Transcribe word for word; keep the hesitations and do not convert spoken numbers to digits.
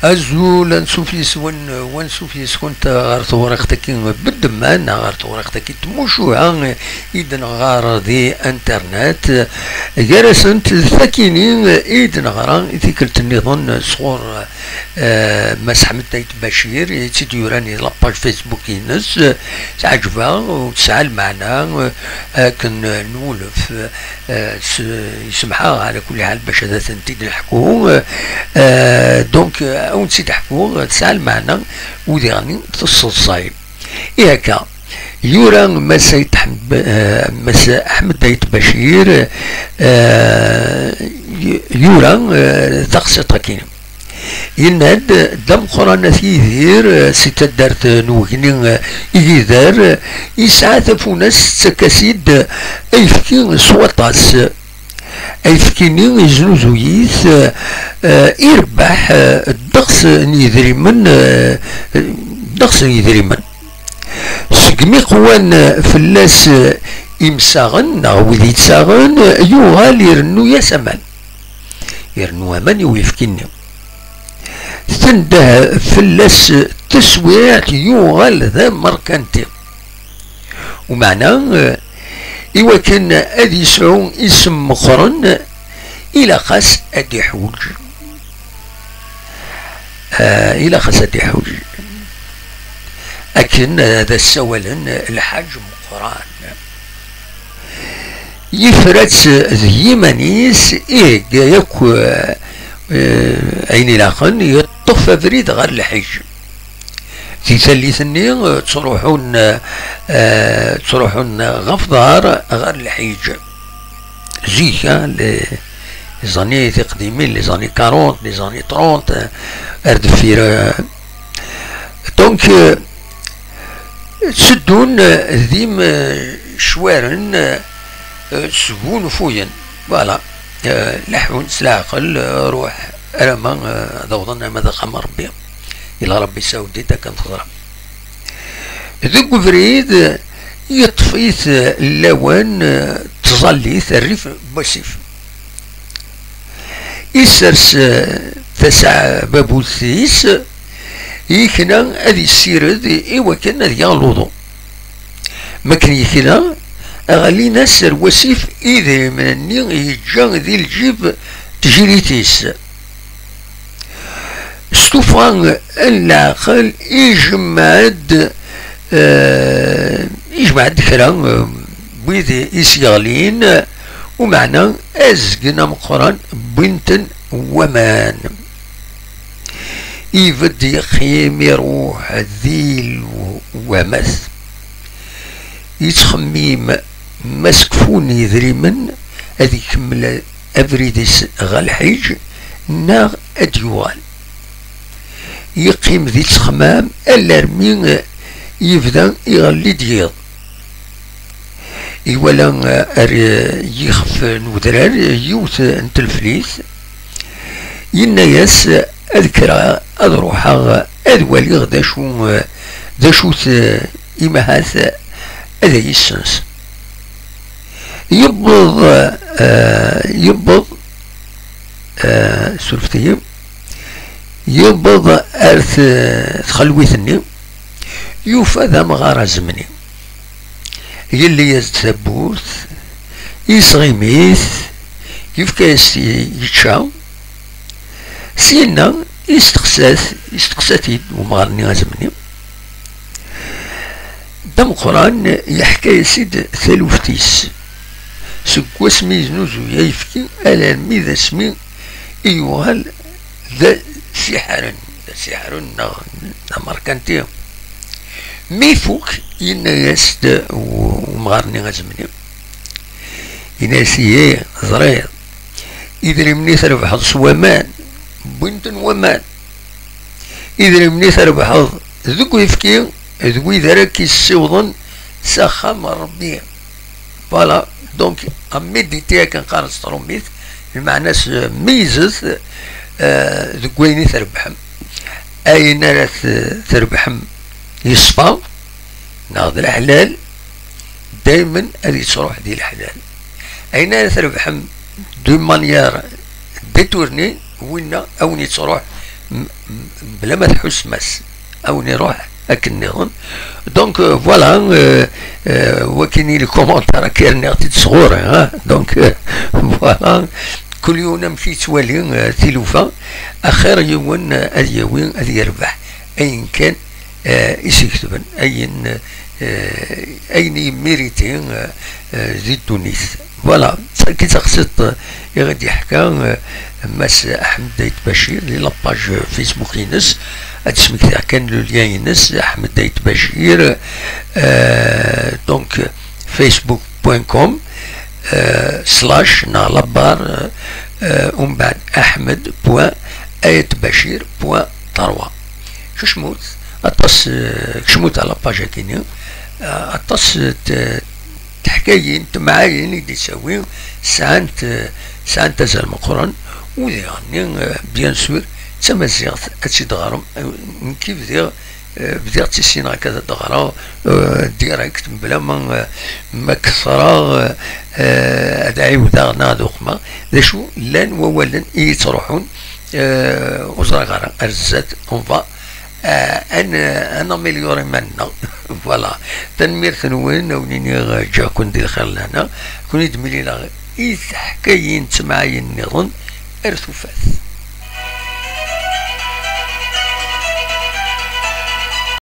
Azul, ansuf yes-wen, wansuf yes-kent ɣer tewriqt-agi n ddemma, neɣ ɣer tewriqt-agi n tmucuha i d-neɣɣar di internet. Gar-asent, takini i d-neɣra i tikkelt nniḍen sɣur, eh, Mass Ḥmed Ayt Bacir, i tt-id-yuran di la page Facebook-ines. Teɛǧeb-aɣ u tesɛa lmeɛna, eh, akken nwulef. Eh, s-, yessemḥ-aɣ ɛla kulli ḥal bac ad tent-id-neḥku. Eh, donc, eh, ad wen-tt-id-ḥkuɣ, tesɛa lmeɛna, u diɣen tesseḍsay. I akka, yura Mass Ayt Ḥmed, eh, Mass Ḥmed Ayt Bacir, eh, y-, yura, eh, taqsiṭ-agi. Yenna-d, d ameqqran At Yidir, eh, si taddart n Wegni, eh, Igider, eh, yesɛa tafunast tettak-as-id, eh, ayefki s waṭas. Ayefki-nni yeznuzuy-it, eh, eh, irebbeḥ, eh, ddeqs n yidrimen, eh, ddeqs n yidrimen. Segmi qwan fell-as, eh, imsaɣen, neɣ wid yettaɣen, eh, yuɣal irennu-yas aman. Irennu aman i uyefki-nni. Tendeh fell-as teswiɛt, yuɣal d amerkanti. Umeɛna, eh, i wakken ad yesɛu isem meqqren, ilaq-as ad iḥuǧ. Eh, ilaq-as ad iḥuǧ. Akken ad as-ssawalen lḥaǧ meqqran. Yefra-tt d yiman-is, ihegga yakk, eh, ayen ilaqen, yeṭṭef abrid ɣer lḥiǧ. Di tallit-nni, eh, ttruḥun, eh, ttruḥun ɣef ḍar ɣer lḥiǧ. Zik, hein, les, les années tiqdimin, les années quarante, les années trente, eh, ar deffir, eh. Donc, eh, tteddun, eh, d imcwaren, eh, sgunfuyen. Voilà. Eh, leḥḥun s leɛqel, eh, ruḥ, alamma, eh, ad awḍen ama d axxam n Ṛebbi. Yella Ṛebbi yessawed-d akken teḍra. Deg ubrid, yeṭṭef-it lawan, eh, tẓallit rrif n wasif. Isers, eh, tasababut-is, yekna ad issired i wakken ad yaɣ luḍu. Makken yekna, ɣlin-as ar wasif idrimen-nni yeǧǧa di lǧib n tjirit-is. S tuffɣa n leɛqel, ijemmeɛ-d, eh, ijemmeɛ-d kra, eh, n wid i s-yeɣlin, umeɛna azgen ameqqran wwin-ten waman. Ibedd yeqqim iruḥ di lwamat. Yettxemmim ma s kfun yedrimen ad ikemmel abrid-is ɣer lḥiǧ neɣ ad d-yuɣal. Yeqqim di ttexmam alarmi yebda iɣelli-d yiḍ. Iwala, eh, ar, eh, yixef n udrar, eh, yiwet n telflit. Yenna-yas, ad kkreɣ, ad ruḥeɣ, ad waliɣ d acu, eh, d acu-t, eh, imahat, eh, ad ay-issens. Yewweḍ, eh, yewweḍ, eh, surfet-iyi, yewweḍ ar t-, txelwit-nni, yufa d amɣar azemni. Yelli-yas-d tawwurt, yesɣimi-t, yefka-yas yečča. Syenna, yesteqsa-t, yesteqsa-t-id umɣar-nni azemni. D ameqqran, yeḥka-yas-id taluft-is. Seg wasmi yeznuzuy ayefki, alarmi d asmi i yuɣal d asiḥren, d asiḥren neɣ d amerkanti. Mi ifuk, yenna-yas-d u-, umɣar-nni azemni. Yenna-yas: "Ihi, ẓriɣ, idrimen i trebḥeḍ s waman, wwin-ten waman. Idrimen i trebḥeḍ deg uyefki, d wid ara k-yessiwḍen s axxam n Ṛebbi." Voilà, donc, à méditer akken qqaren s tṛumit, lmeɛna-s, eh, meyyzet, eh, deg wayen i trebḥem. Ayen ara t-, trebḥem yeṣfa, neɣ d leḥlal, daymen ad yettruḥ di leḥlal. Ayen ara trebḥem d'une manière détournée, winna a wen-yettruḥ m- m- mebla ma tḥussem-as, a wen-iruḥ akken nniḍen. Donc, euh, voilà, euh, euh, wakin i les commentaires akka rniɣ-t-id sɣur, hein. Donc, euh, voilà, kul yiwen amek yettwali, euh, tilufa, axir yiwen, euh, ad yawi, ad yerbeḥ ayen kan, euh, i s-iketben, ayen, euh, ayen yemmiriti, euh, euh, di ddunit. Voilà, d tagi d taqsiṭ, euh, i ɣ-d-yeḥka, euh, Mass Ahmed Ait Bacir di la page Facebook-ines. Ad d-smektiɣ kan le lien-ines, Ahmed Ait Bacir, euh, donc, facebook point com, euh, slash neɣ la barre, euh, euh, umbeɛd ahmed point ait bacir point trois. Kecmut, aṭas, euh, kecmut à la page-agi-nni, euh, aṭas, euh, t- teḥkayin, temɛayin i d-yettawi, sɛant, sɛant azal meqqren, u diɣen-nni, eh, bien sûr, d tamaziɣt ad tt-id-ɣrem. Eh, nekki bdiɣ, eh, bdiɣ ttissineɣ akka ad ɣreɣ, eh, direct, mebla ma, eh, ma kefreɣ, eh, eh, ad ɛiwdeɣ neɣ ad uqmeɣ. D acu, llan wawalen i yettruḥun, eh, ur ẓriɣ ara, ar zdat, on va, eh, ad n-, ad naméliorer iman-nneɣ. Voilà. Tanemmirt-nwen, a wen-iniɣ, eh, ǧǧiɣ-ken di lxir lehna. Kuni d-mlileɣ i teḥkayin d temɛayin nniḍen, ar tufat.